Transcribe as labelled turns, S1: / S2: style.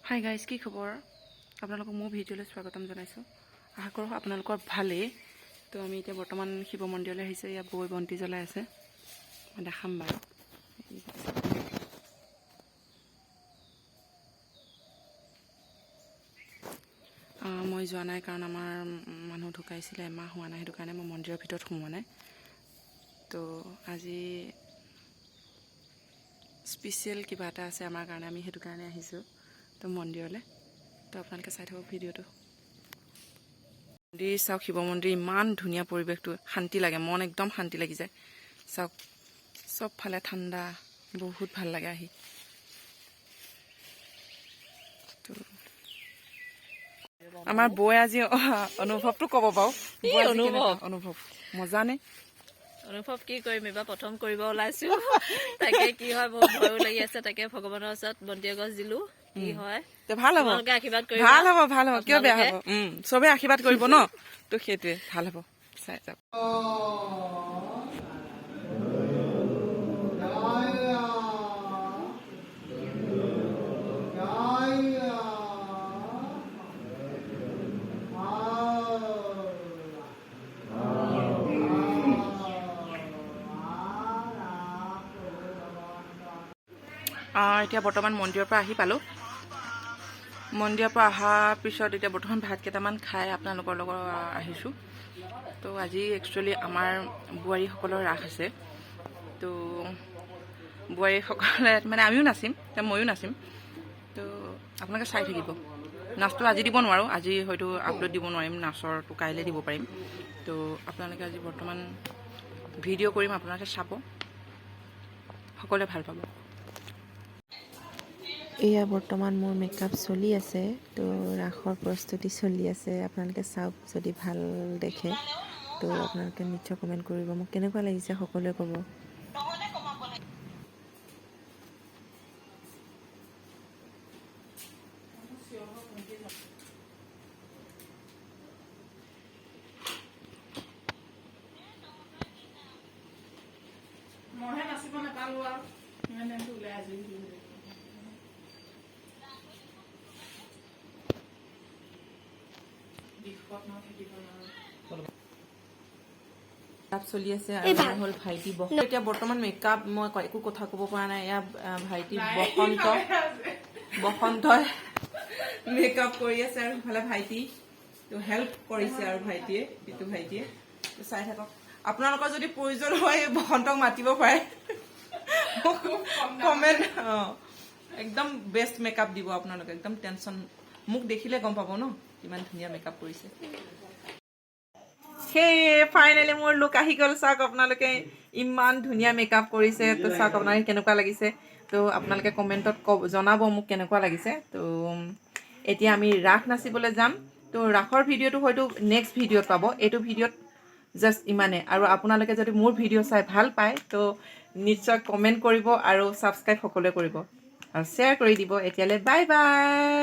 S1: Hi guys, কি খবৰ আপোনালোকক? মোৰ ভিডিঅ'লৈ স্বাগতম জনাইছোঁ। আশা কৰোঁ আপোনালোকৰ ভালেই। তো আমি এতিয়া বৰ্তমান শিৱ মন্দিৰলৈ আহিছোঁ। ইয়াত বৈ বন্তি জ্বলাই আছে, মই দেখাম বাৰু। মই যোৱা নাই, কাৰণ আমাৰ মানুহ ঢুকাইছিলে, এমাহ হোৱা নাই, সেইটো কাৰণে মই মন্দিৰৰ ভিতৰত সোমোৱা নাই। তো আজি স্পেচিয়েল কিবা এটা আছে আমাৰ কাৰণে, আমি সেইটো কাৰণে আহিছোঁ তো মন্দিৰলৈ। তো আপোনালোকে চাই থাকক ভিডিঅ'টো। মন্দিৰ চাওক, শিৱ মন্দিৰ, ইমান ধুনীয়া পৰিৱেশটো, শান্তি লাগে, মন একদম শান্তি লাগি যায়। চাওক, চবফালে ঠাণ্ডা, বহুত ভাল লাগে আহি। তো আমাৰ বৌয়ে আজি অনুভৱটো ক'ব বাৰু। বৌয়ে আজি
S2: অনুভৱ?
S1: কেনেকুৱা অনুভৱ, মজা নে?
S2: অনুভৱ কি কৰিম, এইবাৰ প্ৰথম কৰিব ওলাইছো, তাকে কি হয়, বহুত ভয়ো লাগি আছে। তাকে ভগৱানৰ ওচৰত বন্তি এগছ দিলো, কি হয়।
S1: তে ভাল হ'ব।
S2: তোমালোকে আশীৰ্বাদ কৰিবা।
S1: ভাল হ'ব, ভাল হ'ব, কিয় বেয়া হ'ব?
S2: আপোনালোকে?
S1: চবে আশীৰ্বাদ কৰিব ন, তো সেইটোৱে ভাল হ'ব, চাই যাওক। এতিয়া বৰ্তমান মন্দিৰৰ পৰা আহি পালোঁ। মন্দিৰৰ পৰা অহাৰ পিছত এতিয়া বৰ্তমান ভাত কেইটামান খাই আপোনালোকৰ লগত আহিছোঁ। তো আজি একচুৱেলি আমাৰ বোৱাৰীসকলৰ ৰাস আছে। তো বোৱাৰীসকলে মানে আমিও নাচিম, এতিয়া ময়ো নাচিম। তো আপোনালোকে চাই থাকিব। নাচটো আজি দিব নোৱাৰোঁ, আজি হয়তো আপলোড দিব নোৱাৰিম নাচৰটো, কাইলৈ দিব পাৰিম। তো আপোনালোকে আজি বৰ্তমান ভিডিঅ' কৰিম, আপোনালোকে চাব, সকলোৱে ভাল পাব।
S3: এয়া বৰ্তমান মোৰ মেকআপ চলি আছে। তো ৰাসৰ প্ৰস্তুতি চলি আছে। আপোনালোকে চাওক, যদি ভাল দেখে তো আপোনালোকে নিশ্চয় কমেণ্ট কৰিব। মোক কেনেকুৱা লাগিছে সকলোৱে ক'ব।
S1: মইহে নাচিব নাপালোঁ আৰু ইমান টাইমটো ওলাই আজৰি হৈ গ'লো। বিষত মই থাকিব নোৱাৰোঁ।
S3: মেকআপ চলি আছে আৰু এয়া হ'ল ভাইটি বসন্ত। এতিয়া বৰ্তমান মেকআপ, মই একো কথা ক'ব পৰা নাই। এয়া ভাইটি বসন্ত, বসন্তই মেকআপ কৰি আছে আৰু সিফালে ভাইটি তো হেল্প কৰিছে আৰু ভাইটিয়ে, ইটো ভাইটিয়ে। তো চাই থাকক। আপোনালোকৰ যদি প্ৰয়োজন হয়, বসন্তক মাতিব পাৰে। কমেণ্ট, অঁ, একদম বেষ্ট মেকআপ দিব আপোনালোকে, একদম টেনশ্যন। মোক দেখিলে গম পাব ন কিমান ধুনীয়া মেকআপ কৰিছে। সেয়ে ফাইনেলি মোৰ লুক আহি গ'ল। চাওক আপোনালোকে, ইমান ধুনীয়া মেকআপ কৰিছে। তো চাওক আপোনালোকে কেনেকুৱা লাগিছে। তো আপোনালোকে কমেণ্টত ক'ব, জনাব মোক কেনেকুৱা লাগিছে। তো এতিয়া আমি ৰাস নাচিবলৈ যাম। তো ৰাসৰ ভিডিঅ'টো হয়তো নেক্সট ভিডিঅ'ত পাব, এইটো ভিডিঅ'ত জাষ্ট ইমানে। আৰু আপোনালোকে যদি মোৰ ভিডিঅ' চাই ভাল পায়, তো নিশ্চয় কমেণ্ট কৰিব আৰু ছাবস্ক্ৰাইব সকলোৱে কৰিব আৰু শ্বেয়াৰ কৰি দিব। এতিয়ালৈ বাই বাই।